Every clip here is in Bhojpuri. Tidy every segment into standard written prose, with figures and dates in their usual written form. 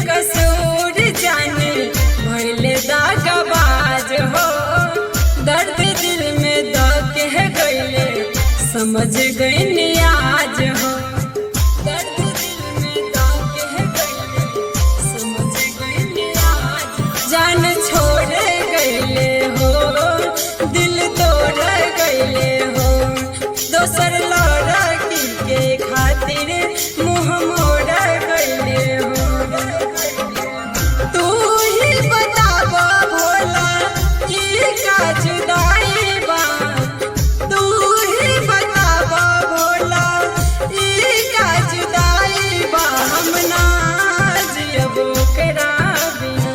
कसूर जाने भइले दागबाज हो। दर्द दिल में दके गईले समझ गई आज हो। दर्द दिल में दके गईले समझ गई आज। जान छोड़ गईले हो, दिल तोड़ गईले हो। दोसर लड़की के खातिर मुँह मोड़ गईले हो। तू ही बताब भोला ई का जुदाई बा। तू ही बताब भोला ई का जुदाई बा। हम ना जियब ओकरा बिना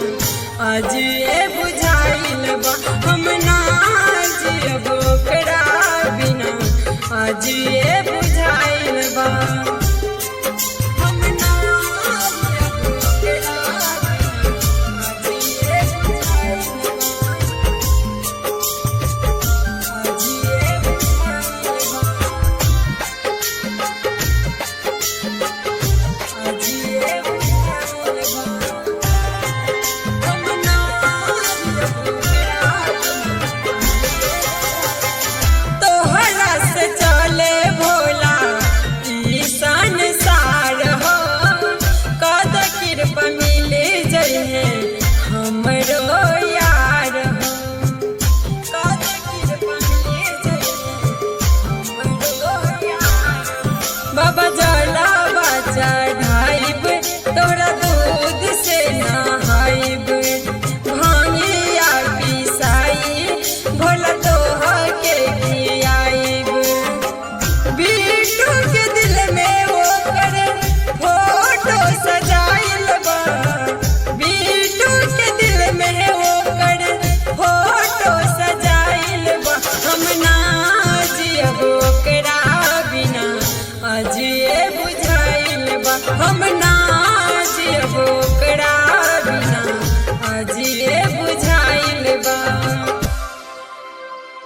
आज ये बुझाइल बा। हम ना जियब ओकरा बिना आज ये बुझाइल बा। हम ना जियब ओकरा बिना आज ये बुझाइल बा। आज ये बुझाइल बा। आज ये बुझाइल बा। हम ना जियब ओकरा बिना। तोहरा से चले भोला ई संसार हो। कद कृपा मिले जइहे हमरो यार हो। कद कृपा मिले जइहे हमरो यार हो। बाबा जलावा चढ़ाइब तोरा दूध से नहाइब। भांगिया पिसाई भोला तोह के खियाइब। बिट्टू के